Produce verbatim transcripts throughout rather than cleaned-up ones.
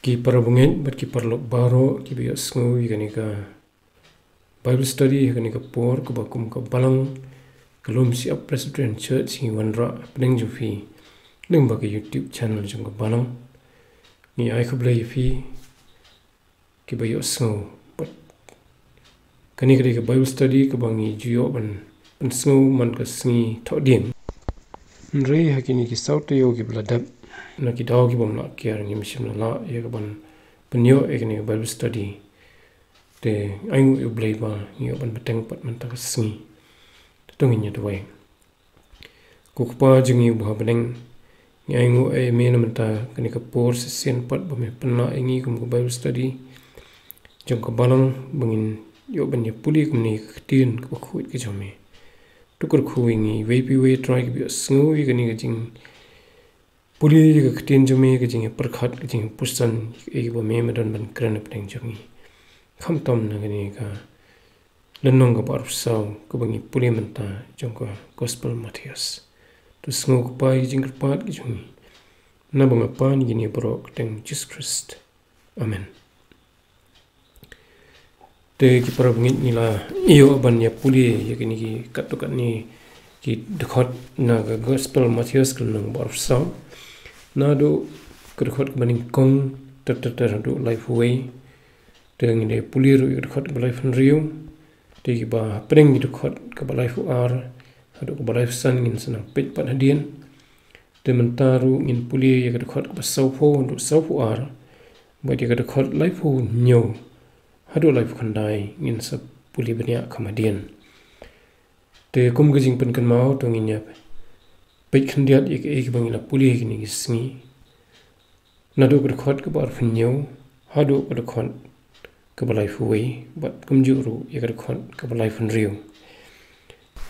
Ki para bangeit bad ki paralok baroh kiba ïohsngew ïa kane ka Bible study ha kane ka por kaba kum ka balang ka Lum Siap Presbyterian Church ngi wanrah hapdeng jong phi lyngba ka YouTube channel jong ka balang. Ngi ai khublei ïa phi kiba ïohsngew bad kane ka dei ka Bible study kaba ngi ju ïoh ban pynsngew man ka sngi Thohdieng. Hynrei ha kine ki saw taïew kiba la dep, na ki daw ki bym lah kiar, ngim shym la lah ïa ka ban pynïoh ïa kane ka Bible study. Te ai nguh ïa U Blei ba ngi ïoh ban bteng pat mynta ka sngi. Te to ngin ïa duwai. Ko Kpa jong ngi uba ha bneng, ngi ai nguh ïa me na mynta kane ka por shisien pat ba me pynlah ïa ngi kum ka Bible study jong ka balang ba ngin ïoh ban ïa pule kumne ka ktien kaba khuid ka jong me. To kyrkhu ïa ngi iwei pa iwei, Trai, kiba ïohsngew ïa kane ka jingpule ïa ka ktien jong me, ka jingïapyrkhat, ka jingïapuson ïa kiba me me don ban kren hapdeng jong ngi. Khamtam na kane ka lynnong kaba arphew saw kaba ngi pule mynta jong ka Gospel Mathaios. To sngew, Kpa, ïa ki jingkyrpad ki jong ngi. Naba nga pan ïa kine baroh ha kyrteng Jisu Khrist. Amen. Te ki para bangeit, ngi la ïoh ban ïa pule ïa kine ki katto katne ki dkhot na ka Gospel Mathaios ka lynnong ba arphew saw. Naduh ka dkhot kaba nyngkong ter ter ter haduh laiphew wei. Te ngin ïa pule ruh ïa ka dkhot kaba laiphew hynriew. Te kiba hapdeng ki dkhot kaba laiphew ar haduh kaba laiphew san ngin sa nang peit pat hadien. Te mynta ruh ngin pule ïa ka dkhot kaba sawphew haduh sawphew ar, bad ïa ka dkhot laiphew hynñiew haduh laiphew khyndai ngin sa pule bniah kham hadien. Te kum ka jingpynkynmaw, to ngin ïa peit khyndiat ïa kaei kaba ngi la pule ha kine ki sngi. Naduh ka dkhot kaba arphew hynñiew haduh ka dkhot kaba laiphew wei, bad kumjuh ruh ïa ka dkhot kaba laiphew hynriew.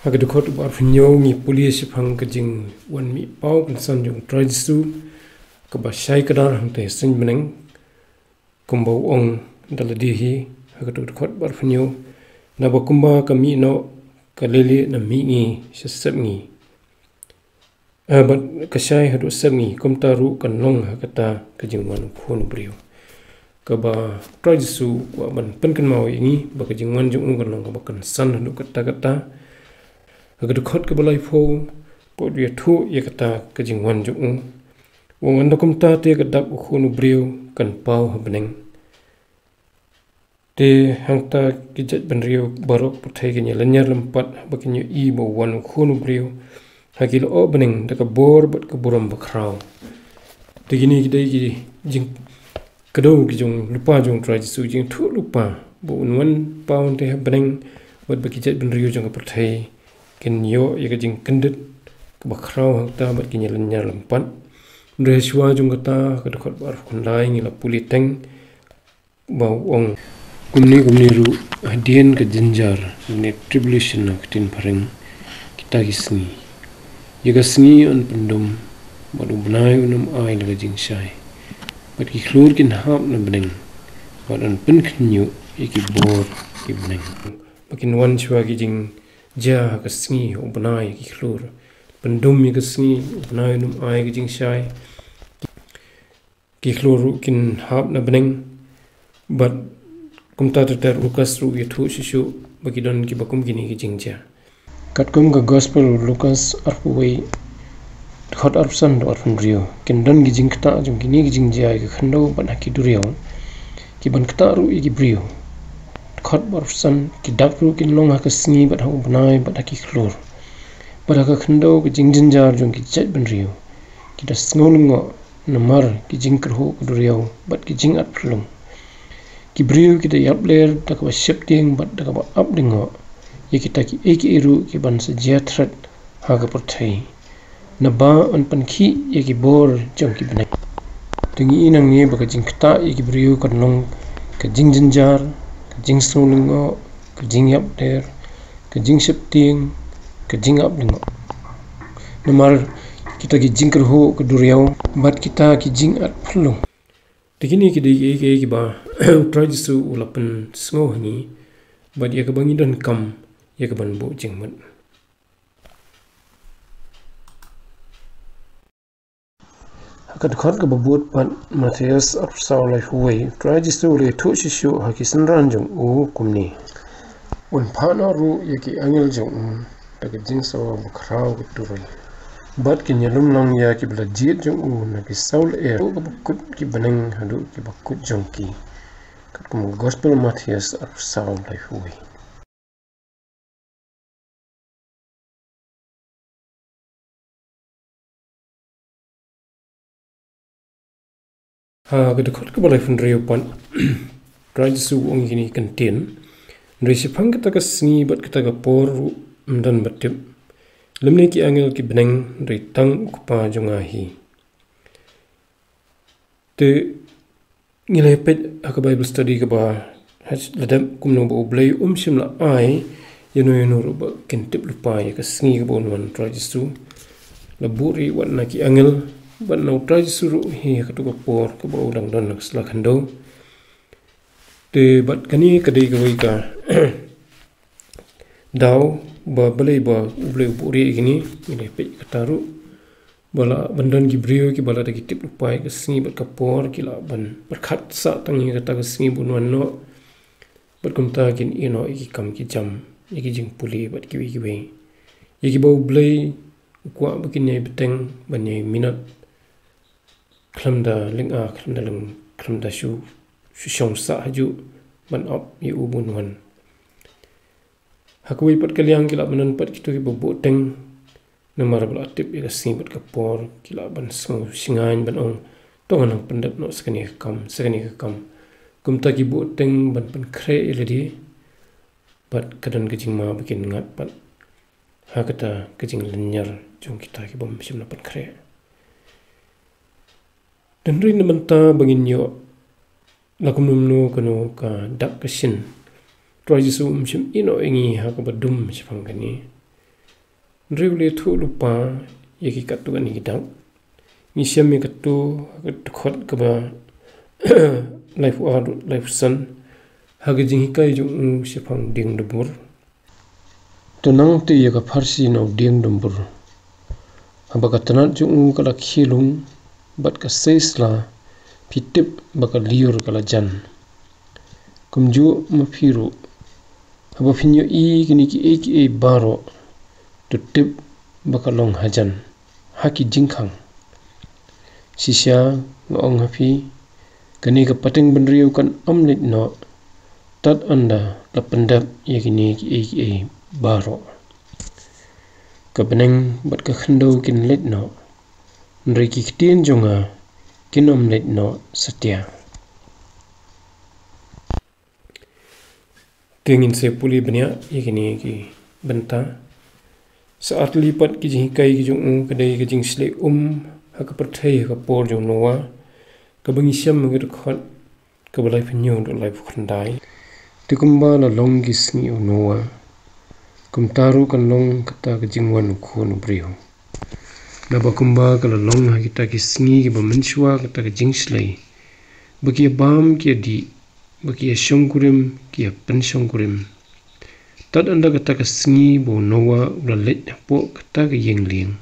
Ha ka dkhot kaba arphew hynñiew ngi pule shaphang ka jingwan mih paw kynsan jong U Trai Jisu kaba shai kdar hangta ha suiñ bneng, kumba u ong da lade hi ha ka dkhot kaba arphew hynñiew: Naba kumba ka mih noh ka leilieh na mihngi sha sepngi, eh, bad ka shai haduh sepngi, kumta ruh kan long ha kata ka jingwan U Khun u briew. Kaba U Trai Jisu u kwah ban pynkynmaw ïa ngi ba ka jingwan jong u kan long kaba kynsan haduh katta katta. Ha ka dkhot kaba laiphew, pat u ïathuh ïa kata ka jingwan jong u. U ong, ynda kumta te ka dak U Khun u briew kan paw ha bneng. Te hangta ki jaitbynriew baroh pyrthei kin ïa lynñiar lympat haba kin ïohi ba u wan U Khun u briew ha ki lyoh bneng da ka bor bad ka burom bakhraw. Te kine ki dei ki jingkdew ki jong lypa jong U Trai Jisu, jingïathuhlypa ba un wan paw hangta ha bneng, bad ba ki jaitbynriew jong ka pyrthei kin ïoh ïa ka jingkyndit kaba khraw hangta bad kin ïa lynñiar lympat. Hynrei shuwa jong kata, ka dkhot ba arphew khyndai ngi la pule teng ba u ong: Kumne kumne ruh hadien ka jynjar, ne tribulation ha ka ktien phareng, kita ki sngi. Ïa ka sngi yn pyndum, bad u bnai un ym ai la ka jingshai, bad ki khlur kin hap na bneng, bad yn pynkhynñiuh ïa ki bor ki bneng. Ba kin wan shuwa ki jingjia ha ka sngi, ha u bnai, ïa ki khlur. Pyndum ïa ka sngi, u bnai un ym ai ka jingshai. Ki khlur ruh kin hap na bneng. Bad kumta ter ter, Lukas ruh u ïathuh shuh shuh ba ki don kiba kum kine ki jingjia. Katkum ka Gospel u Lukas arphew wei, dkhot arphew san haduh arphew hynriew, kin don ki jingktah jong kine ki jingjia ha ka khyndew bad ha ki duriaw, ki ban ktah ruh ïa ki briew. Dkhot ba arphew san, ki dak ruh kin long ha ka sngi bad ha u bnai bad ha ki khlur, bad ha ka khyndew ka jingjynjar jong ki jaitbynriew. Ki da sngew lyngngoh namar ki jingkyrhuh ka duriaw bad ki jingat phyllung. Ki briew ki da ïapler da kaba sheptieng bad da kaba ap lyngngoh ïa kita kiei kiei ruh ki ban sa jia thret ha ka pyrthei, naba yn pynkhih ïa ki bor jong ki bneng. Te ngi i nangne ba ka jingktah ïa ki briew kan long ka jingjynjar, ka jingsngew lyngngoh, ka jingïapler, ka jingsheptieng, ka jingap lyngngoh. Namar kita ki jingkyrhuh ka duriaw bad kita ki jingat phyllung. Te kine ki dei kiei kiei kiba U Trai Jisu u la pynsngew ha ngi, bad ïa kaba ngi donkam ïa ka ban buh jingmut. Ka dkhot kaba bud pat, Mathaios arphew saw, laiphew wei, Trai Jisu u la ïathuh shuh shuh ha ki synran jong u kumne: Un phah noh ruh ïa ki angel jong u da ka jingsawa bakhraw ka turoi, bad kin ïalum lang ïa kiba la jied jong u na ki saw lyer, kaba kut ki bneng haduh kiba kut jong ki. Katkum ka Gospel Mathaios arphew saw, laiphew wei. Ha ka dkhot kaba laiphew hynriew pat, Trai Jisu u ong ïa kine ki kyntien: Hynrei shaphang kata ka sngi bad kata ka por ruh ym don ba tip, lymne ki angel ki bneng, hynrei tang U Kpa jong nga hi. Te ngi la peit ha ka Bible study kaba la dep kumno ba U Blei um shym la ai ïano ïano ruh ba kin tip lypa ïa ka sngi kaba un wan Trai Jisu. La buhrieh wat na ki angel, bad na U Trai Jisu ruh hi ha katu ka por kaba u dang don ha ka sla khyndew. Te bad kane ka dei kawei ka daw ba balei ba U Blei u buhrieh ïa kine, ngi la peit kata ruh. Ba lah ban don ki briew kiba lada ki tip lypa ïa ka sngi bad ka por, ki lah ban pyrkhat sah tang ïa kata ka sngi ba un wan noh. Bad kumta kin ïeh noh ïa ki kam ki jam, ïa ki jingpule bad kiwei kiwei, ïa kiba U Blei u kwah ba kin ïai bteng ban ïai minot khlem da lynga, khlem da lynga, khlem da shu, shu shong sah hajuh ban ap ïa u ba un wan. Ha kawei pat ka liang ki lah ban don pat kito kiba buhteng, namar ba la tip ïa ka sngi bad ka por, ki lah ban sngew shngaiñ ban ong, to ngan nang pyndep noh sa kane ka kam, sa kane ka kam. Kumta ki buhteng ban pynkhreh ïa lade, bad ka don ka jingma ba kin ngat pat ha kata ka jinglynñiar jong kita kibym shym la pynkhreh. Te hynrei na mynta ba ngin ïoh la kumno kumno kano ka dak ka shin, Trai Jisu um shym ïeh noh ïa ngi ha kaba dum shaphang kane. Hynrei u la ïathuh lypa ïa ki katto katne ki dak. Ngi shem ïa katto, ka dkhot kaba laiphew ar, laiphew san, ha ka jinghikai jong u shaphang dieng dumbur. To nangta ïa ka pharshi na u dieng dumbur, haba ka tnat jong u ka la khie lung bad ka sei sla, phi tip ba ka lyiur ka la jan. Kumjuh ma phi ruh, haba phin ïohi kine kiei kiei baroh, to tip ba ka long hajan ha ki jingkhang. Shisha nga ong ha phi, kane ka pateng bynriew kan ym leit noh tad haduh ba la pyndep ïa kine kiei kiei baroh. Ka bneng bad ka khyndew kin leit noh, hynrei ki ktien jong nga kin ym leit noh satia. Te ngin sa pule bniah ïa kine ki bynta. Sa artylli pat ki jinghikai ki jong u ka dei ka jingshlei um ha ka pyrthei ha ka por jong u Noah, kaba ngi shem ha ka dkhot kaba laiphew hynñiew haduh laiphew khyndai. Te kumba la long ki sngi u Noah, kumta ruh kan long kata ka jingwan u Khun u briew. Naba kumba ka la long ha kita ki sngi kiba mynshuwa kata ka jingshlei, ba ki ïa bam ki ïa dih, ba ki ïa shongkurim ki ïa pynshongkurim, tad haduh kata ka sngi ba u Noah u la leit hapoh kata ka ïing lieng,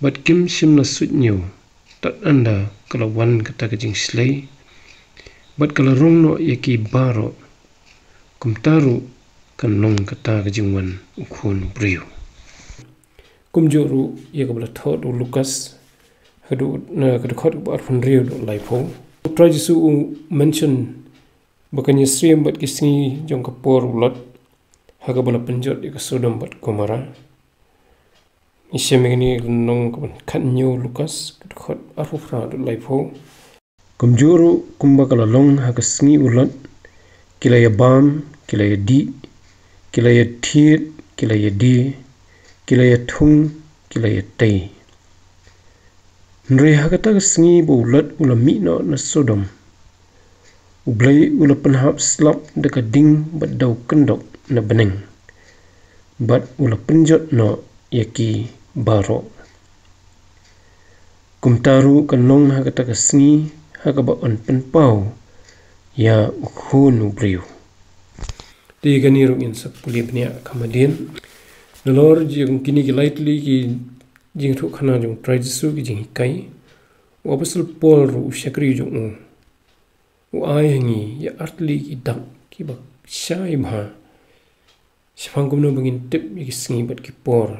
bad kim shym la suidñiew tad haduh ka la wan kata ka jingshlei, bad ka la rong noh ïa ki baroh. Kumta ruh kan long kata ka jingwan u Khun u briew. Kumjuh ruh ïa kaba la thoh da u Lukas, haduh na ka dkhot kaba arphew hynriew haduh laiphew. U Trai Jisu u mention ba kan ïasyriem bad ki sngi jong ka por u Lot, ha kaba la pynjot ïa ka Sodom bad Gomorrah. Ngi shem ïa kane ha ka lynnong kaba khathynñiew Lukas, ka dkhot arphew phra haduh laiphew. Kumjuh ruh kumba ka la long ha ka sngi u Lot, ki la ïa bam, ki la ïa dih, ki la ïa thied, ki la ïa die, ki la ïa thung, ki la ïa tei. Hynrei ha kata ka sngi ba u Lot u la mih noh na Sodom, U Blei u la pynhap slap da ka ding bad da u kyndok na bneng, bad u la pynjot noh ïa ki baroh. Kumta ruh kan long ha kata ka sngi ha kaba yn pynpaw ïa u Khun u briew. Te kane ruh ngin sa pule bniah kham hadien. Nalor jong kine ki lai tylli ki jingïathuhkhana jong u Trai Jisu, ki jinghikai, U Apostol Paul ruh u shakri jong u, u ai ha ngi ïa artylli ki dak kiba shai bha shaphang kumno ba ngin tip ïa ki sngi bad ki por,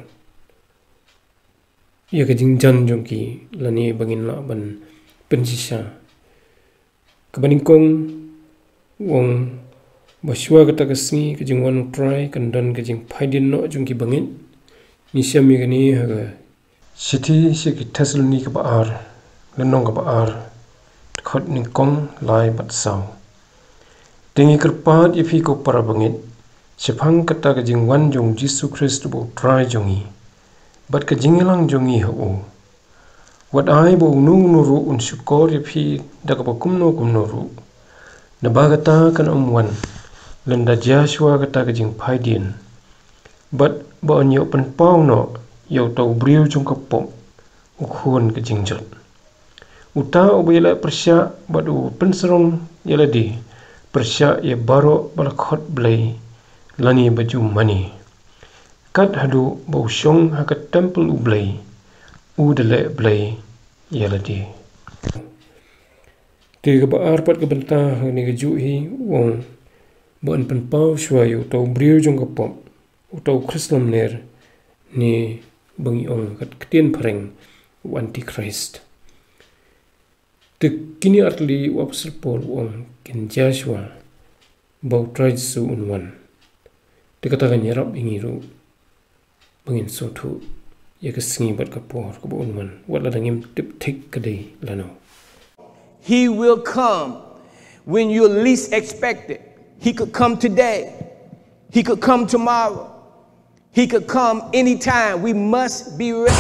ïa ka jingjan jong ki, lane ba ngin lah ban pynshisha. Kaba nyngkong, u ong ba shuwa kata ka sngi ka jingwan U Trai kan don ka jingphaidien noh jong ki bangeit. Ngi shem ïa kane ha ka shithi sha ki Thessalonika ba ar, lynnong kaba ar, dkhot nyngkong, lai bad saw. Te ngi kyrpad ïa phi ko para bangeit, shaphang kata ka jingwan jong U Jisu Khrist uba U Trai jong ngi, bad ka jingïalang jong ngi ha u. Wat ai ba uno uno ruh un shukor ïa phi da kaba kumno kumno ruh. Naba kata kan ym wan lada jia shuwa kata ka jingphaidien, bad ba un ïoh pynpaw noh ïa uta u briew jong ka pop, u khun ka jingjot. Uta uba ïaleh pyrshah bad u pynsarong ïa lade pyrshah ïa baroh ba la khot Blei lane ba ju mane, kat haduh ba u shong ha ka templ U Blei, u da leh blei ïa lade. Te kaba ar pat ka bynta ha kane kajuh hi, u ong ba yn pynpaw shuwa ïa uta u briew jong ka pop, uta u khrist lamler, ne ba ngi ong ha ka ktien phareng, u antichrist. Te kine artylli u Apostol Paul u ong kin jia shuwa ba U Trai Jisu un wan. Te kata kan ïarap ïa ngi ruh ba ngin sngewthuh ïa ka sngi bad ka por kaba un wan, wat lada ngim tip thik ka dei lano. He will come when you least expect it. He could come today. He could come tomorrow. He could come anytime. We must be ready.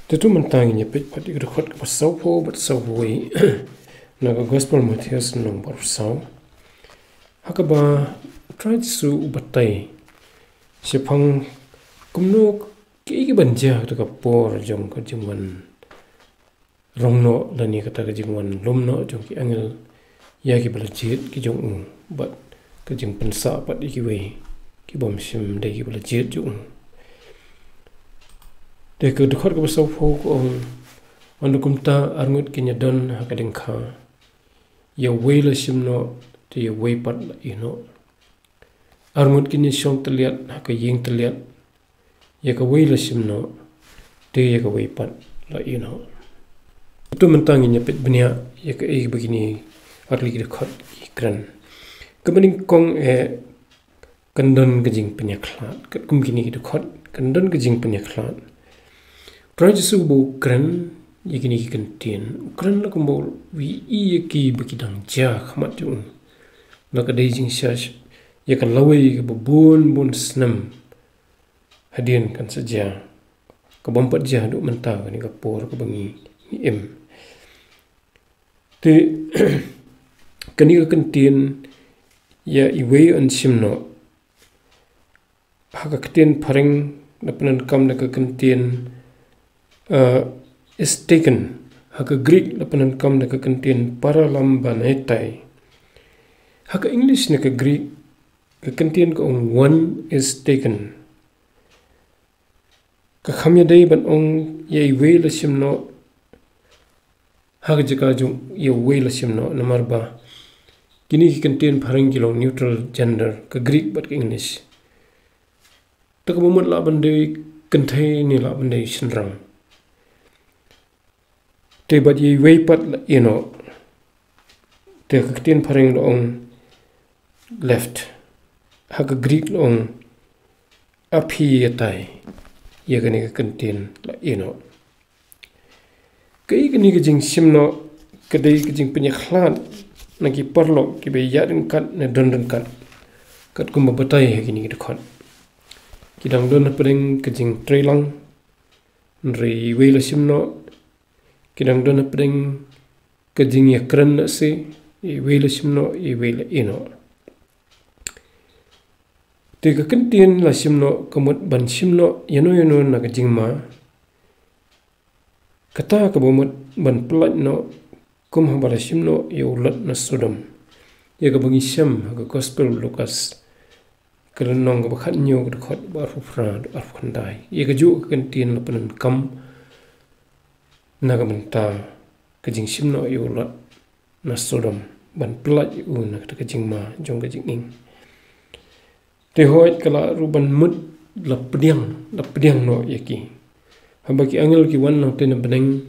Te to mynta ngin ïa peit pat ïa ka dkhot kaba sawphew bad sawphew wei na ka Gospel Mathaios lynnong ba arphew saw. Ha kaba U Trai Jisu u batai shaphang kumno kaei kaban jia ha kata ka por jong ka jingwan rong noh lane kata ka jingwan lum noh jong ki angel ïa kiba la jied ki jong u, bad ka jingpynsah pat ïa kiwei ki bym shym dei kiba la jied jong u. Te ka dkhot kaba sawphew ka ong, ynda kumta arngut kin ïadon ha ka diengkha, ïa uwei la shim noh, te ïa uwei pat la ïeh noh. Arngut kin ïashong tylliat ha ka ïing tylliat, ïa kawei la shim noh, te ïa kawei pat la ïeh noh. To mynta ngin ïa peit bniah ïa kaei ba kine artylli ki dkhot ki kren. Kaba nyngkong eh, kan don ka jingpynïakhlad. Katkum kine ki dkhot, kan don ka jingpynïakhlad. U Trai Jisu ba u kren ïa kine ki kyntien, u kren la kumba u ïohi ïa ki ba ki dang jia ha khmat jong u. La ka dei jingshisha ïa ka lawei kaba bun bun snem hadien kan sa jia, ka bym pat jia haduh mynta, kane ka por kaba ngi, ngi im. Te kane ka kyntien ïa iwei yn shim noh, ha ka ktien phareng la pyndonkam da ka kyntien, eh, is taken. Ha ka Greek la pyndonkam da ka kyntien paralambanetai. Ha ka English ne ka Greek, ka kyntien ka ong one is taken. Ka kham ïadei ban ong ïa iwei la shim noh ha ka jaka jong ïa uwei la shim noh, namar ba kine ki kyntien phareng ki long neutral gender, ka Greek bad ka English. Te kaba mut lah ban dei kynthei ne lah ban dei shynrang. Te bad ïa iwei pat la ïeh noh. Te ka ktien phareng la ong left. Ha ka Greek la ong aphiatai. Ïa kane ka kyntien la ïeh noh. Kaei kane ka jingshim noh, ka dei ka jingpynïakhlad na ki paralok kiba ïaid ryngkat ne don ryngkat, katkum ba batai ha kine ki dkhot. Ki dang don hapdeng ka jingtreilang, hynrei iwei la shim noh. Ki dang don hapdeng ka jingïakren na se, iwei la shim noh, iwei la ïeh noh. Te ka kyntien la shim noh ka mut ban shim noh ïano ïano na ka jingma, kata kaba mut ban pyllait noh, kum haba la shim noh ïa u Lot na Sodom. Ïa kaba ngi shem ha ka Gospel Lukas, ka lynnong kaba khathynñiew, ka dkhot ba arphew phra, arphew khyndai. Ïa kajuh ka kyntien la pyndonkam na ka bynta ka jingshim noh ïa u Lot na Sodom, ban pyllait ïa u na kata ka jingma jong ka jingim. Te hooid, ka lah ruh ban mut la pdiang, la pdiang noh ïa ki. Haba ki angel ki wan hangtei na bneng,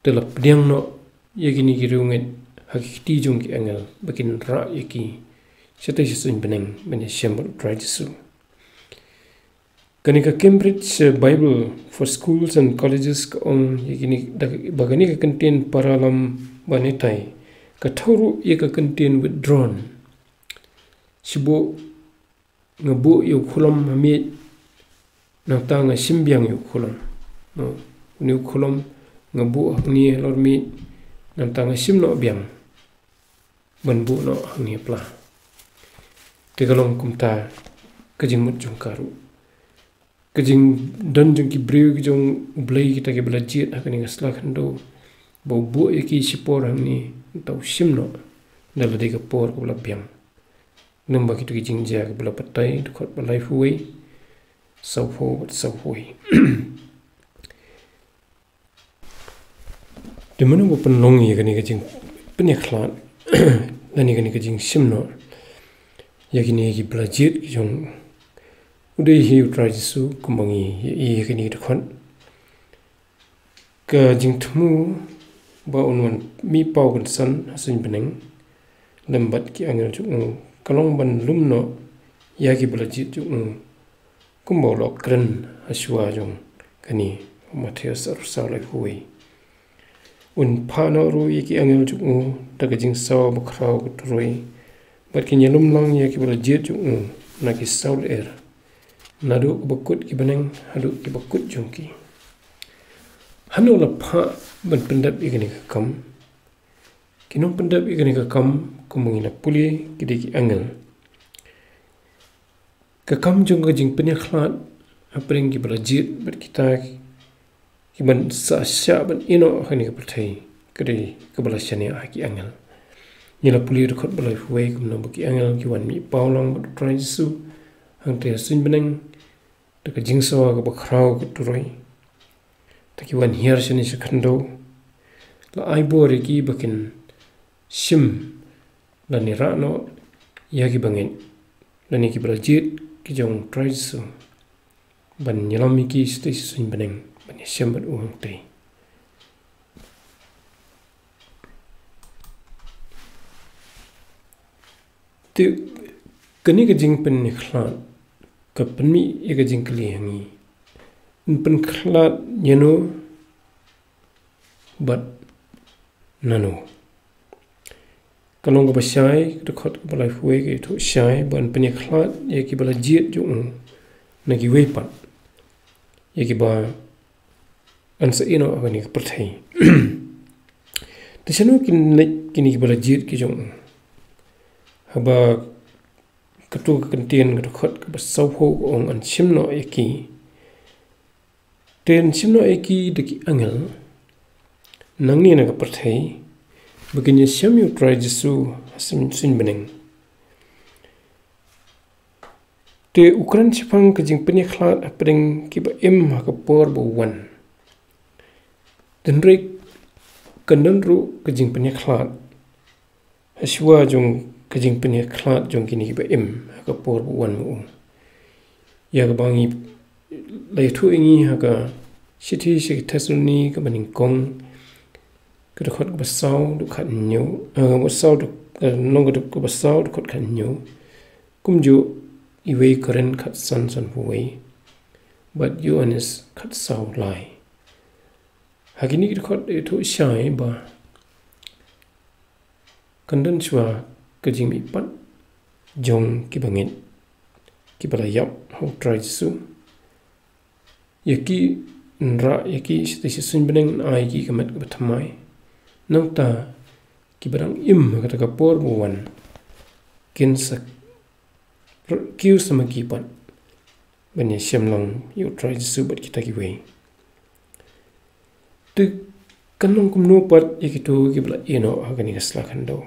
te la pdiang noh ïa kine ki riewngeit ha ki kti jong ki angel, ba kin rah ïa ki shatei sha suiñ bneng ban ïashem bad u Trai Jisu. Kane ka Cambridge, eh, Bible for Schools and Colleges ka ong ïa kine, da, ba kane ka kyntien para lam ba nitai ka thew ruh ïa ka kyntien withdrawn. Shibun nga buh ïa u khulom ha miej, nangta nga shim biang ïa u khulom. No, une u khulom nga buh hangne halor miej, nangta nga shim noh biang ban buh noh hangne pla. Te ka long kumta ka jingmut jong ka ruh. Ka jingdon jong ki briew ki jong U Blei, kita kiba la jied ha kane ka sla khyndew, ba u buh ïa ki shipor hangne, nangta u shim noh da lade ka por kaba la biang. Lyngba kito ki jingjia kiba la batai, dkhot ba laiphew wei, sawphew bad sawphew wei. Te mano ba pynlong ïa kane ka jingpynïakhlad lane kane ka jingshim noh ïa kine kiba la jied ki jong u? U dei hi u Trai Jisu, kumba ngi ïa, ïa kane ka dkhot. Ka jingthmu ba un wan mih paw kynsan ha suiñ bneng lem bad ki angel jong u, ka long ban lum noh ïa kiba la jied jong u, kumba u la kren ha shuwa jong kane, Mathaios arphew saw, laiphew wei. Un phah noh ruh ïa ki angel jong u da ka jingsawa bakhraw ka turoi, bad kin ïalum lang ïa kiba la jied jong u na ki saw lyer, naduh kaba kut ki bneng haduh kiba kut jong ki. Hano la phah ban pyndep ïa kane ka kam? Ki nongpyndep ïa kane ka kam, kumba ngi la pule, ki dei ki angel. Ka kam jong ka jingpynïakhlad hapdeng kiba la jied bad kita kiban sa shah ban ïeh noh ha kane ka pyrthei, ka dei kaba la shaniah ha ki angel. Ngi la pule dkhot ba laiphew wei kumno ba ki angel ki wan mih paw lang bad u Trai Jisu hangtei ha suiñ bneng da ka jingsawa kaba khraw ka turoi. Te ki wan hiar shane sha khyndew. La ai bor ïa ki ba kin shim lane rah noh ïa kiba ngeit lane kiba la jied ki jong u Trai Jisu, ban ïalam ïa ki shatei sha suiñ bneng ban ïashem bad u hangtei. Te kane ka jingpynïakhlad ka pynmih ïa ka jingkylli ha ngi, yn pynkhlad ïano bad nano? Ka long kaba shai, ka dkhot kaba laiphew wei ka ïathuh shai ba yn pynïakhlad ïa kiba la jied jong u na kiwei pat, ïa kiba yn sa ïeh noh ha kane ka pyrthei. Te shano kin leit kine kiba la jied ki jong u? Haba kato ka kyntien ka dkhot kaba sawphew ka ong yn shim noh ïa ki. Te yn shim noh ïa ki da ki angel nangne na ka pyrthei, ba kin ïashem ïa u Trai Jisu ha suiñ, suiñ bneng. Te u kren shaphang ka jingpynïakhlad hapdeng kiba im ha ka por ba wan. Hynrei kan don ruh ka jingpynïakhlad ha shuwa jong ka jingpynïakhlad jong kine kiba im ha ka por ba wan ma u. Ïa kaba ngi la ïathuh ïa ngi ha ka shithi sha ki Thessaloni kaba nyngkong, ka dkhot kaba saw, dkhot khathynñiew, eh, kaba saw, dkhot, eh, lynnong kaba saw, dkhot khathynñiew. Kumjuh Iwei Korinth khatsan, sanphew wei, bad Ïoannis khatsaw, lai. Ha kine ki dkhot ïathuh shai ba kan don shuwa ka jingmihpat jong kiba ngeit, kiba la ïap ha u Trai Jisu. Ïa ki yn rah ïa ki shatei sha suiñ bneng, yn ai ïa ki ka met kaba thymmai. Nangta kiba dang im ha kata ka por ba wan, kin sa kiew samaki pat ban ïa shem lang ïa U Trai Jisu bad kita kiwei. Te kan long kumno pat ïa kito kiba la ïehnoh ha kane ka sla khyndew?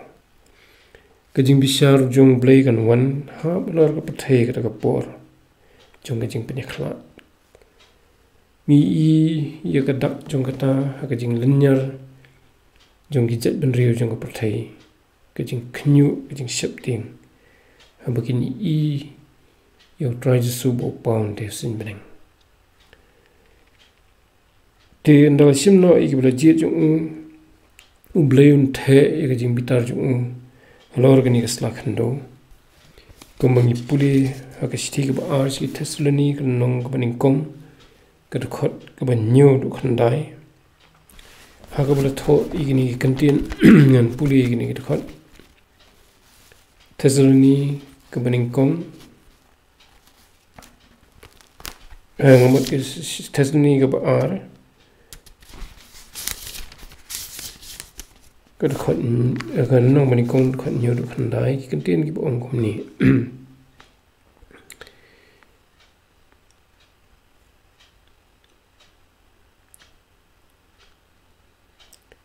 Ka jingbishar jong U Blei kan wan halor ka pyrthei ha kata ka por jong ka jingpynïakhlad. Ngi i ïa ka dak jong kata ha ka jinglynñiar jong ki jaitbynriew jong ka pyrthei, ka jingkhynñiuh, ka jingsheptieng, haba kin i ïa U Trai Jisu ba u paw hangtei ha suiñ bneng. Te ynda la shim noh ïa kiba la jied jong u, U Blei un theh ïa ka jingbitar jong u halor kane ka sla khyndew. Kumba ngi pule ha ka shithi kaba ar sha ki Thessaloni, ka lynnong kaba nyngkong, ka dkhot kaba hynñiew haduh khyndai. Ha kaba la thoh ïa kine ki kyntien, ngan pule ïa kine ki dkhot. Thessaloni kaba nyngkong, eh, nga mut ki Thessaloni kaba ar, ka dkhot, eh, ka lynnong ba nyngkong, dkhot hynñiew haduh khyndai, ki kyntien kiba ong kumne.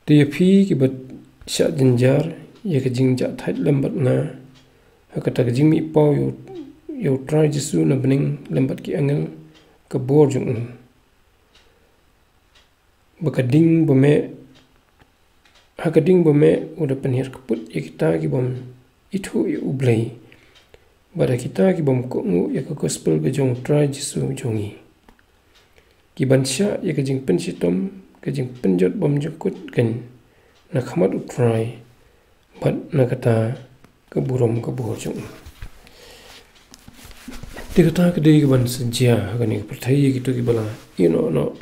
Te ïa phi kiba shah jynjar ïa ka jingjahthait lem bad nga ha kata ka jingmihpaw ïa U, ïa U Trai Jisu na bneng lem bad ki angel ka bor jong u, ba ka ding ba meh, ha ka ding ba meh u da pynhiar kput ïa kita ki bym ithuh ïa U Blei, bad ha kita ki bym kohnguh ïa ka gospel ka jong U Trai Jisu jong ngi, ki ban shah ïa ka jingpynshitom, ka jingpynjot bymjukut keiñ na khmat U Trai bad na kata ka burom ka bor jong u. Te kata ka dei ka ban sa jia ha kane ka pyrthei ïa kito kiba la ïehnoh noh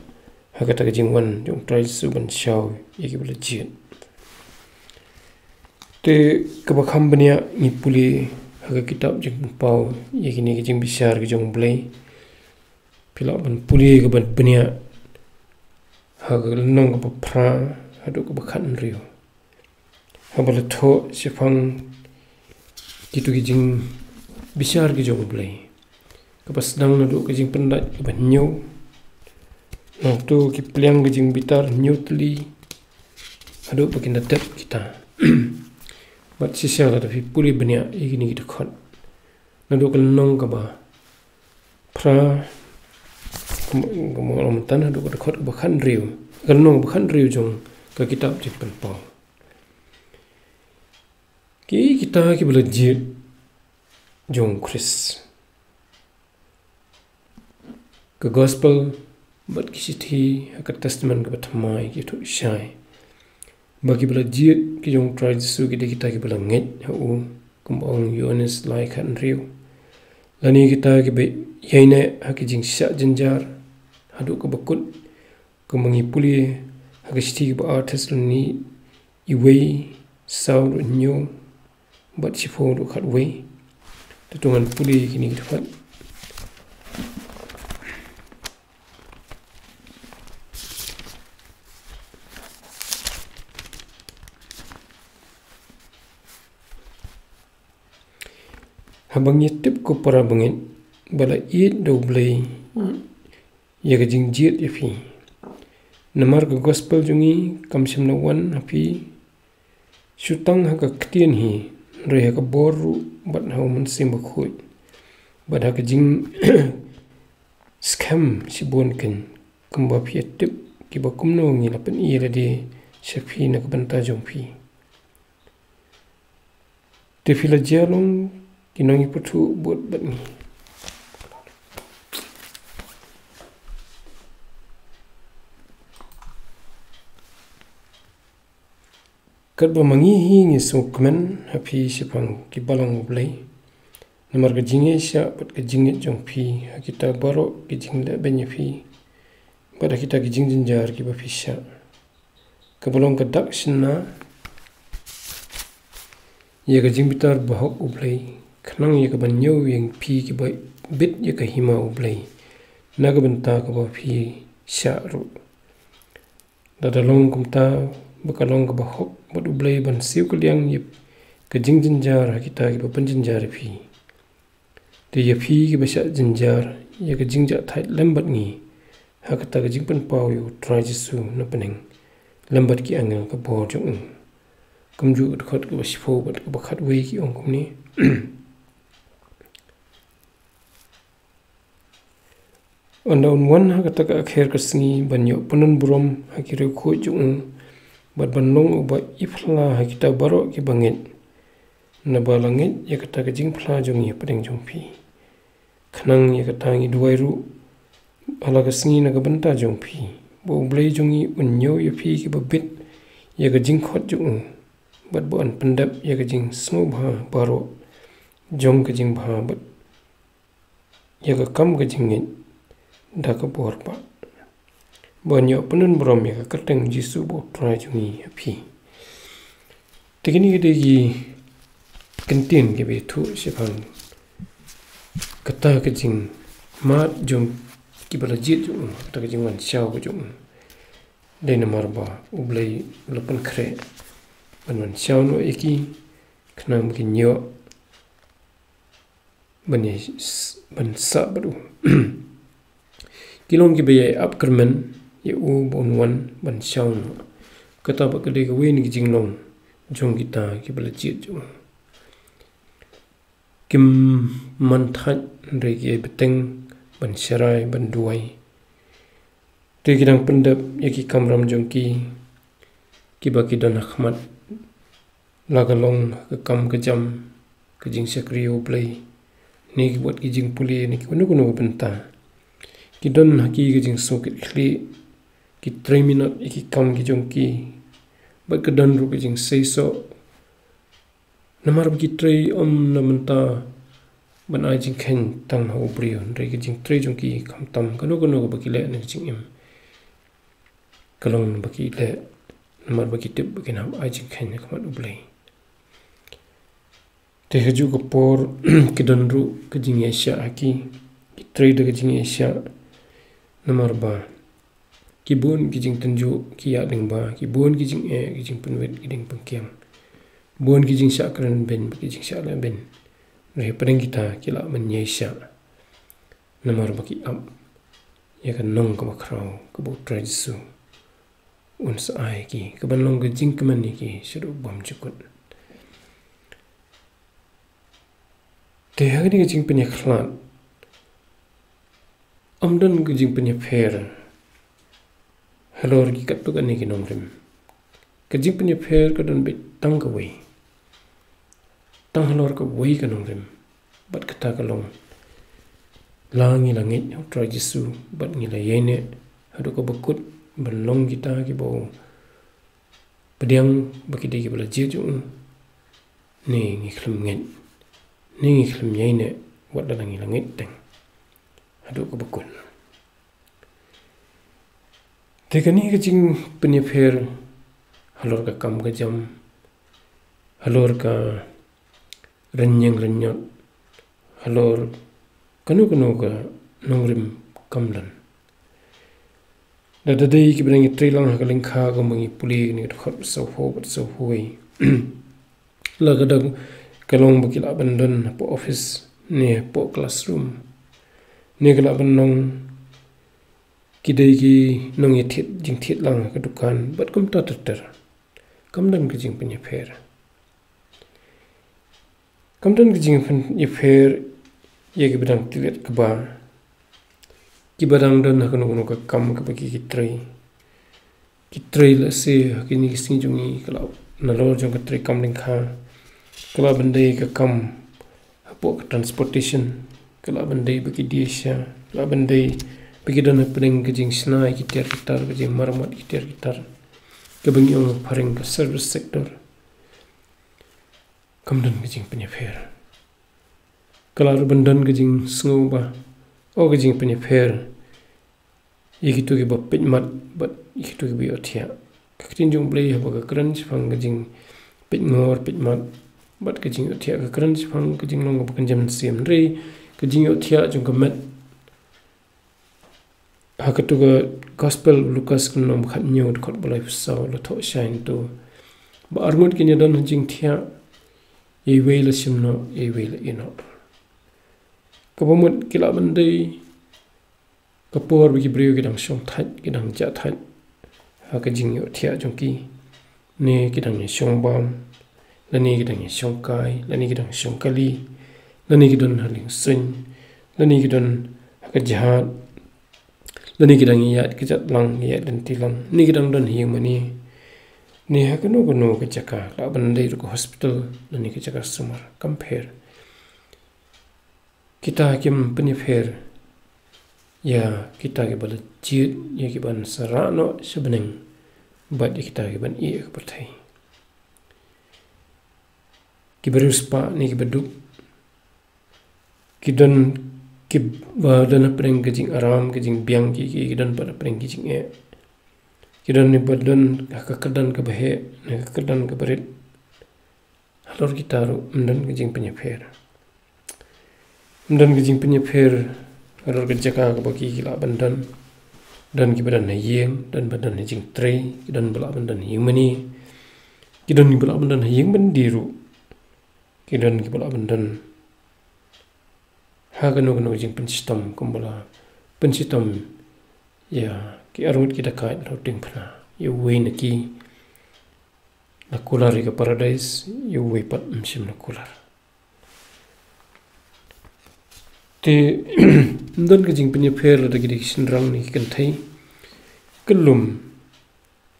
ha kata ka jingwan jong U Trai Jisu ban shaw ïa kiba la jied. Te kaba kham bniah ngi pule ha ka kitab Jingpynpaw ïa kine ki jingbishar ki jong U Blei. Phi lah ban pule kaba bniah ha ka lynnong kaba phra haduh kaba khathynriew, haba la thoh shaphang kito ki jingbishar ki jong U Blei, kaba sdang naduh ka jingpyndait kaba hynñiew, nangta ki pliang ka jingbitar hynñiew tylli, haduh ba kin da dep kita. Bad shisha lada phi pule bniah ïa kine ki dkhot, naduh ka lynnong kaba phra, kum, kum, kum, mynta haduh ka dkhot kaba khathynriew, ka lynnong kaba khathynriew jong ka kitab Jingpynpaw. Ki, kita kiba la jied jong U Khrist. Ka gospel bad ki shithi ha ka Testament kaba thymmai ki ïathuh shai ba kiba la jied ki jong U Trai Jisu ki dei kita kiba la ngeit ha u, kumba ong Ïoannis lai khathynriew. Lane kita kiba ïaineh ha ki jingshah jynjar haduh kaba kut, kumba ngi pule ha ka shithi kaba ar Thessaloni, wei, saw haduh hynñiew bad shiphew haduh khatwei. Te to ngan pule kine ki dkhot. Haba ngi tip, ko para bangeit, ba la ïeit da U Blei ïa ka jingjied ïa phi. Namar ka gospel jong ngi kam shym la wan ha phi shu tang ha ka ktien hi, hynrei ha ka bor ruh bad ha U Mynsiem Bakhuid, bad ha ka jingskhem shibun keiñ, kumba phi ïa tip kiba kumno ngi la pyni ïa lade sha phi na ka bynta jong phi. Te phi la jia long ki nongïathuhlypa bad ngi. Katba ma ngi hi ngi sngewkmen ha phi shaphang ki balang U Blei, namar ka jingïaishah bad ka jingngeit jong phi ha kita baroh ki jingleh beiñ ïa phi, bad ha kita ki jingjynjar kiba phi shah. Kaba long ka dak shynna ïa ka jingbitar bahok U Blei, khnang ïa ka ban ñiew ïa phi kiba bit ïa ka hima U Blei na ka bynta kaba phi shah ruh. Lada long kumta, ba ka long kaba hok bad U Blei ban siew kylliang ïa ka jingjynjar ha kita kiba pynjynjar ïa phi. Ïa phi kiba shah jynjar ïa ka jingjahthait lem bad ngi, ha kata ka jingpynpaw ïa U Trai Jisu na bneng lem bad ki angel ka bor jong u. Kumjuh ka dkhot kaba shiphew bad kaba khatwei ki ong kumne: Ynda un wan ha kata ka kher ka sngi ban ïoh pyndon burom ha ki riewkhuid jong u, bad ban long uba i phla ha kita baroh kiba ngeit, naba la ngeit ïa kata ka jingphla jong ngi hapdeng jong phi. Khnang ïa kata ngi duwai ruh ha la ka sngi na ka bynta jong phi, ba U Blei jong ngi un ñiew ïa phi kiba bit ïa ka jingkhot jong u, bad ba un pyndep ïa ka jingsngewbha baroh jong ka jingbha bad ïa ka kam ka jingngeit da ka bor ba, ba un ïoh pyndon burom ïa ka kyrteng Jisu ba U Trai jong ngi ha phi. Te kine ki dei ki kyntien kiba ïathuh shaphang kata ka jingmad jong kiba la jied jong u, kata ka jingwan shaw ka jong u. Dei namar ba U Blei u la pynkhreh ban wan shaw noh ïa ki, khnang ba kin ïoh ban ïa s-, ban sah bad u. Ki long kiba ïa ap kyrmen ïa u ba un wan ban shaw noh. Kata pat ka dei kawei na ki jinglong jong kita kiba la jied jong u. Kim man thait, hynrei ki ïai bteng ban sharai ban duwai. Te ki dang pyndep ïa ki kamram jong ki, kiba ki don ha khmat, la ka long ka kam ka jam, ka jingshakri U Blei, ne ki bad ki jingpule, ne ki kano kano ka bynta. Ki don ha ki ka jingsngewkit khlieh, ki trei minot ïa ki kam ki jong ki, bad ka don ruh ka jingseisoh. Namar ba ki trei ym na bynta ban ai jingkheiñ tang ha u briew, hynrei ka jingtrei jong ki khamtam kano kano kaba ki leh na ka jingim, ka long ba ki leh namar ba ki tip ba kin hap ai jingkheiñ ha khmat U Blei. Te ha kajuh ka por ki don ruh ka jingïaishah ha ki, ki trei da ka jingïaishah, namar ba ki bun ki jingtynjuh ki ïaid lyngba, ki bun ki jingeh, ki jingpynwit, ki jingpyngkiang, bun ki jingshah kren beiñ bad ki jingshah leh beiñ. Hynrei hapdeng kita ki lah ban ïaishah, namar ba ki ap ïa ka nong kaba khraw kaba U Trai Jisu un sa ai ïa ki, kaban long ka jingkmen ïa ki shaduh bymjukut. Te ha kane ka jingpynïakhlad, ym don ka jingpynïapher halor ki katto katne ki nongrim. Ka jingpynïapher ka don beit tang kawei, tang halor kawei ka nongrim. Bad kata ka long, la ngi la ngeit ha U Trai Jisu bad ngi la ïaineh haduh kaba kut ban long kita kiba u pdiang ba ki dei kiba la jied jong u, ne ngi khlem ngeit, ne ngi khlem ïaineh wat la ngi la ngeit teng haduh kaba kut. Te kane ka jingpynïapher halor ka kam ka jam, halor ka rynïeng rynñiot, halor kano kano ka nongrim kam don. Da da dei kiba dang ïatrei lang ha ka lyngkha kumba ngi pule kane ka dkhot sawphew bad sawphew wei. La ka dang ka long ba ki lah ban don hapoh office ne hapoh classroom, ne ka lah ban long ki dei ki nongïathied jingthied lang ha ka dukan bad kumta ter ter. Kam don ka jingpynïapher. Kam don ka jingpynïapher ïa kiba dang tylliat kba, kiba dang don ha kano kano ka kam kaba ki, ki trei. Ki trei lehse ha kine ki sngi jong ngi, ka lah nalor jong ka trei kam lyngkha, ka lah ban dei ka kam hapoh ka transportation, ka lah ban dei ba ki die sha, ka lah ban dei ba ki don hapdeng ka jingshna ïa ki tiar ki tar, ka jingmaramot ïa ki tiar ki tar, kaba ngi ong ha phareng ka service sector. Kam don ka jingpynïapher. Ka lah ruh ban don ka jingsngew ba, o, ka jingpynïapher ïa kito kiba peit mat bad ïa kito kiba ïohthiah. Ka ktien jong U Blei haba ka kren shaphang ka jingpeit ngor peit mat bad ka jingïohthiah, ka kren shaphang ka jinglong kaba kynja mynsiem, hynrei ka jingïohthiah jong ka met, ha kato ka Gospel Lukas ka lynnong ba khathynñiew, dkhot ba laiphew saw, la thoh shai hangto ba arngut kin ïadon ha jingthiah, ïa iwei la shim noh, ïa iwei la ïeh noh. Kaba mut ki lah ban dei ka por ba ki briew ki dang shong thait, ki dang jah thait ha ka jingïohthiah jong ki. Ne ki dang ïa shong bam, lane ki dang ïa shong kai, lane ki dang shong kali, lane ki don ha lieng suiñ, lane ki don ha ka jahaj, lane ki dang ïaid kjat lang, ïaid lynti lang, ne ki dang don ha ïing mane, ne ha kano kano ka jaka, lah ban dei ruh ka hospital, lane ka jaka sumar, kam pher. Kita kim pynïapher ïa kita kiba la jied, ïa ki ban sa rah noh sha bneng, bad ïa kita ki ban ïeh ha ka pyrthei. Kiba riewspah ne kiba duk, ki don, kiba don hapdeng ka jingaram, ka jingbiang, ki, ki, ki don pat hapdeng ki jingeh. Ki don kiba don ha ka kyrdan kaba heh, ne ka kyrdan kaba rit. Halor kita ruh ym don ka jingpynïapher. Ym don ka jingpynïapher halor ka jaka kaba ki, ki lah ban don. Don kiba don ha ïing, don ba don ha jingtrei, ki don ba lah ban don ha ïing mane. Ki don kiba lah ban don ha ïing byndi ruh. Ki don kiba lah ban don ha kano kano ka jingpynshitom, kumba la pynshitom ïa ki arngut ki dakaid halor diengphna. Ïa uwei na ki la kular ïa ka paradais, ïa uwei pat ym shym la kular. Te ym don ka jingpynïapher lada ki dei ki shynrang ne ki kynthei. Ka lum,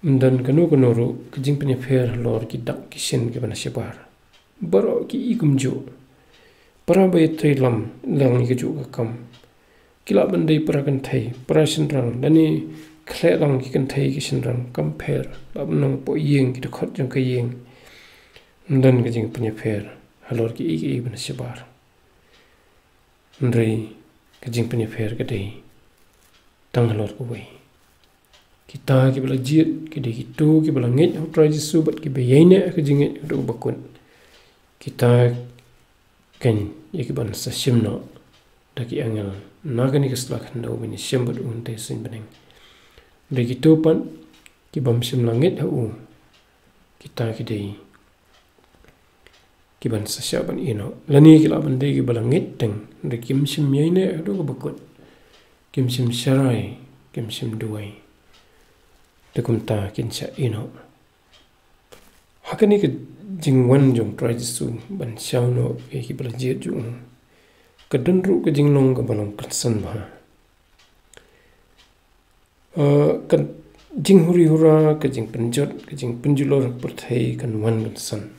ym don kano kano ruh ka jingpynïapher halor ki dak ki shin kiba na shabar. Baroh ki i kumjuh. Para ba ïatrei lam lang ïa kajuh ka kam, ki lah ban dei para kynthei, para shynrang, lane khleh lang ki kynthei ki shynrang, kam pher. Lah ban long hapoh ïing, ki dkhot jong ka ïing. Ym don ka jingpynïapher halor ki i ki i ba na shabar. Hynrei ka jingpynïapher ka dei tang halor kawei. Kita kiba la jied ki dei kito kiba la ngeit ha u Trai Jisu bad kiba ïaineh ha ka jingngeit haduh ba kut. Kita kein ïa ki ban sa shim noh da ki angel na kane ka sla khyndew ban ïashem bad u hangtei suiñ bneng. Dei kito pat ki bym shym la ngeit ha u, kita ki dei ki ban sa shah ban ïeh noh. Lane ki lah ban dei kiba la ngeit teng, hynrei kim shym ïaineh haduh kaba kut, kim shym sharai, kim shym duwai. Te kumta kin shah ïeh noh. Ha kane ka jingwan jong u Trai Jisu ban shaw noh ïa kiba la jied jong u, ka don ruh ka jinglong kaba long kynsan bha. Eh, ka jinghuri hura, ka jingpynjot, ka jingpynjulor ha ka pyrthei kan wan kynsan.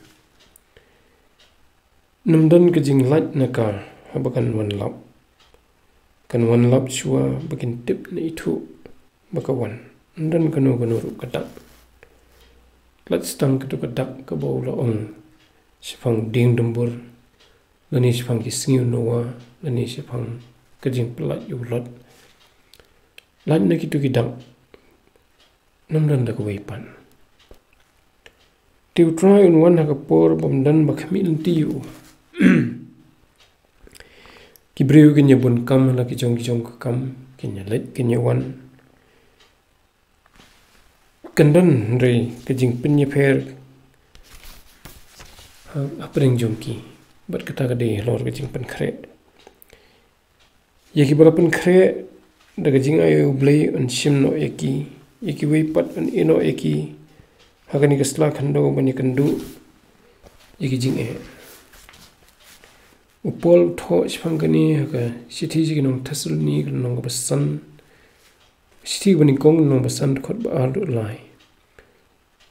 Ym don ka jinglait na ka haba kan wan lap. Kan wan lap shuwa ba kin tip na ithuh ba ka wan. Ym don kano kano ruh ka dak. Lait tang kato ka dak kaba u la ong shaphang dieng dumbur, lane shaphang ki sngi u Noah, lane shaphang ka jingpyllait ïa u Lot. Lait na kito ki dak, ym don da kawei pat. Te u Trai un wan ha ka por bym don ba khmih lynti ïa u. Ki briew kin ïa bun kam ha la ki jong ki jong ka kam, kin ïa leit kin ïa wan. Kan don hynrei ka jingpynïapher ha, hapdeng jong ki. Bad kata ka dei halor ka jingpynkhreh. Ïa kiba la pynkhreh da ka jingai ïa u Blei un shim noh ïa ki, ïa kiwei pat un ïeh noh ïa ki ha kane ka sla khyndew ban ïakynduh ïa ki jingeh. U Paul u thoh shaphang kane ha ka shithi sha ki nong Thessaloni, ka lynnong kaba san, shithi banyngkong, lynnong ba san, dkhot ba ar haduh lai.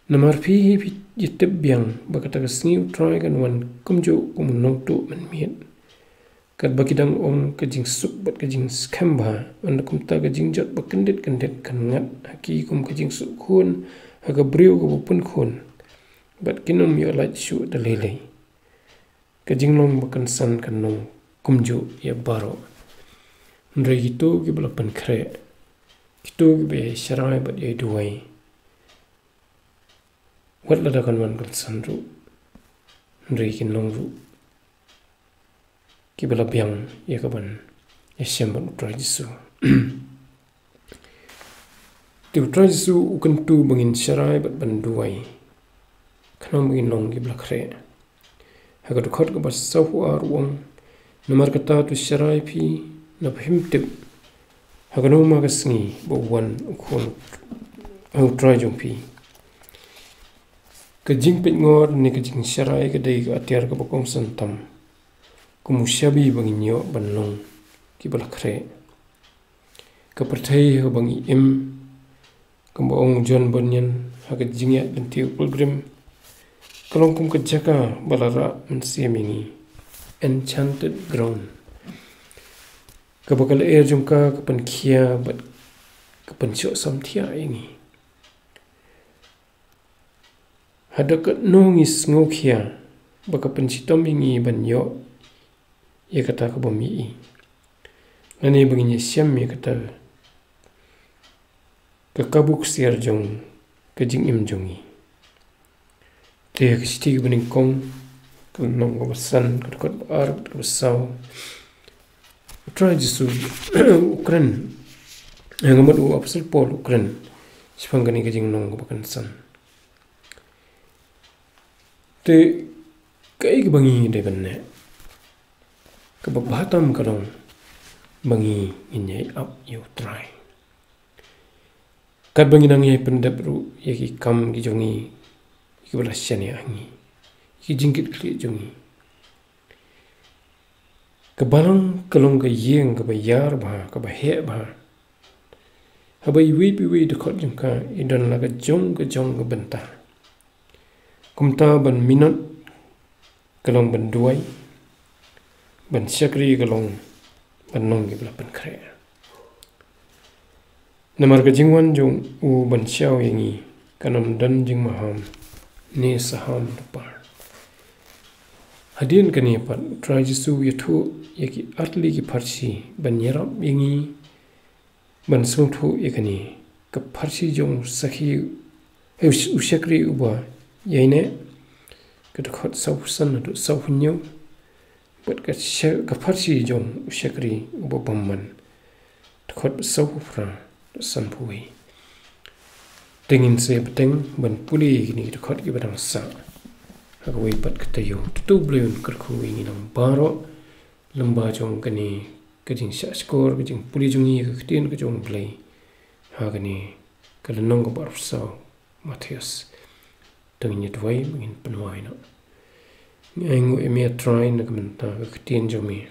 Namar phi hi phi ïatip biang ba kata ka sngi u Trai kan wan kumjuh kum u nongtuh mynmiet. Katba ki dang ong ka jingsuk bad ka jingskhem bha, ynda kumta ka jingjot ba kyndit kyndit kan ngat ha ki kum ka jingsuk khun ha ka briew kaba pun khun, bad kin ym ïoh lait shuh da lei lei. Ka jinglong ba kynsan kan long kumjuh ïa baroh. Hynrei kito kiba la pynkhreh, kito kiba ïai sharai bad ïai duwai, wat lada kan wan kynsan ruh, hynrei kin long ruh kiba la biang ïa ka ban ïashem bad u Trai Jisu. Te u Trai Jisu u kyntu ba ngin sharai bad ban duwai, khnang ba ngin long kiba la khreh. Ha ka dkhot kaba saw phew ar u ong, Namar kata to sharai phi, naba phim tip ha kano ma ka sngi ba wan u khun, ha u Trai jong phi. Ka jingpeit ngor ne ka jingsharai ka dei ka atiar kaba kongsan tam, kum u shabi ba ngin ïoh ban long kiba la khreh. Ka pyrthei haba ngi im, kumba ong John Bunyan ha ka jingïaid lynti u Pilgrim, ka long kum ka jaka ba la rah mynsiem ïa ngi, enchanted ground, kaba ka lyer jong ka ka pynkhia bad ka pynshoh samthiah ïa ngi. Haduh katno ngi sngewkhia ba ka pynshitom ïa ngi ban ïoh ïa kata kaba ngi ïohi, lane ba ngin ïashem ïa kata ka kabu ksiar jong ka jingim jong ngi. Te ha ka shithi kaba nyngkong, ka lynnong kaba san, ka dkhot ba ar, ka dkhot ba saw, u Trai Jisu u kren, eh, nga mut u Apostol Paul u kren shaphang kane ka jinglong kaba kongsan. Te kaei kaba ngi dei ban leh? Kaba bha tam ka long ba ngi ngin ïai ap ïa u Trai. Katba ngi nang ïai pyndep ruh ïa ki kam ki jong ngi, ïa kiba la shaniah ha ngi, ïa ki jingkitkhlieh jong ngi, ka balang ka long ka ïing kaba ïar bha, kaba heh bha, haba iwei pa iwei dkhot jong ka i don la ka jong ka jong ka bynta. Kumta ban minot ka long ban duwai, ban shakri ka long ban long kiba la pynkhreh. Namar ka jingwan jong u ban shaw ïa ngi kan ym don jingmaham ne saham da par. Hadien kane pat u Trai Jisu u ïathuh ïa ki artylli ki pharshi ban ïarap ïa ngi ban sngewthuh ïa kane. Ka pharshi jong u sakhi, eh, u shakri uba ïaineh, ka dkhot sawphew san haduh sawphew hynñiew, bad ka sha-, ka pharshi jong u shakri uba bymman, dkhot sawphew phra haduh sanphew wei. Te ngin sa bteng ban pule ïa kine ki dkhot kiba dang sah ha kawei pat ka taïew. To U Blei un kyrkhu ïa ngi lang baroh, lyngba jong kane ka jingshahshkor, ka jingpule jong ngi ïa ka ktien ka jong U Blei ha kane ka lynnong kaba arphew saw Mathaios. To ngin ïa duwai, ngin pynwai noh. Ngi ainguh ïa me Trai na ka bynta ka ktien jong me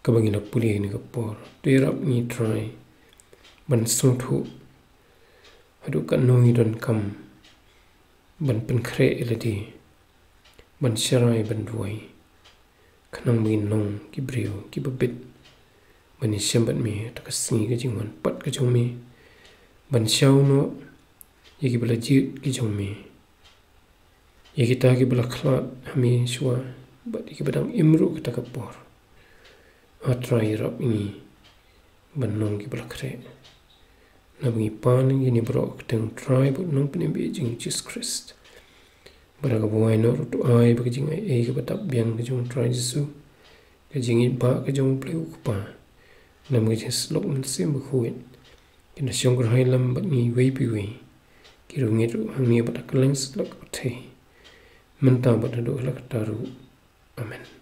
kaba ngi la pule ha kane ka por. To ïarap ngi Trai ban sngewthuh haduh katno ngi donkam ban pynkhreh ïa lade, ban sharai, ban duwai, khnang ba ngin long ki briew kiba bit ban ïashem bad me ha ka sngi ka jingwan pat ka jong me, ban shaw noh ïa kiba la jied ki jong me, ïa kita kiba la khlad ha me shuwa, bad ïa kiba dang im ruh kata ka por. A Trai, ïarap ïa ngi ban long kiba la khreh. Naba ngi pan ïa kine baroh ha ka kyrteng U Trai bad U Nongpynim jong ngi Jisu Khrist. Bad ha kaba wai noh ruh to ai ba ka jingaiei kaba dap biang ka jong U Trai Jisu, ka jingïeit ba ka jong U Blei U Kpa, lem ka jingïasyllok Mynsiem Bakhuid, kin da shong kyrhai lem bad ngi iwei pa iwei, ki riewngeit ruh hangne bad ha kylleng satlak ka pyrthei, mynta bad haduh katta katta ruh. Amen.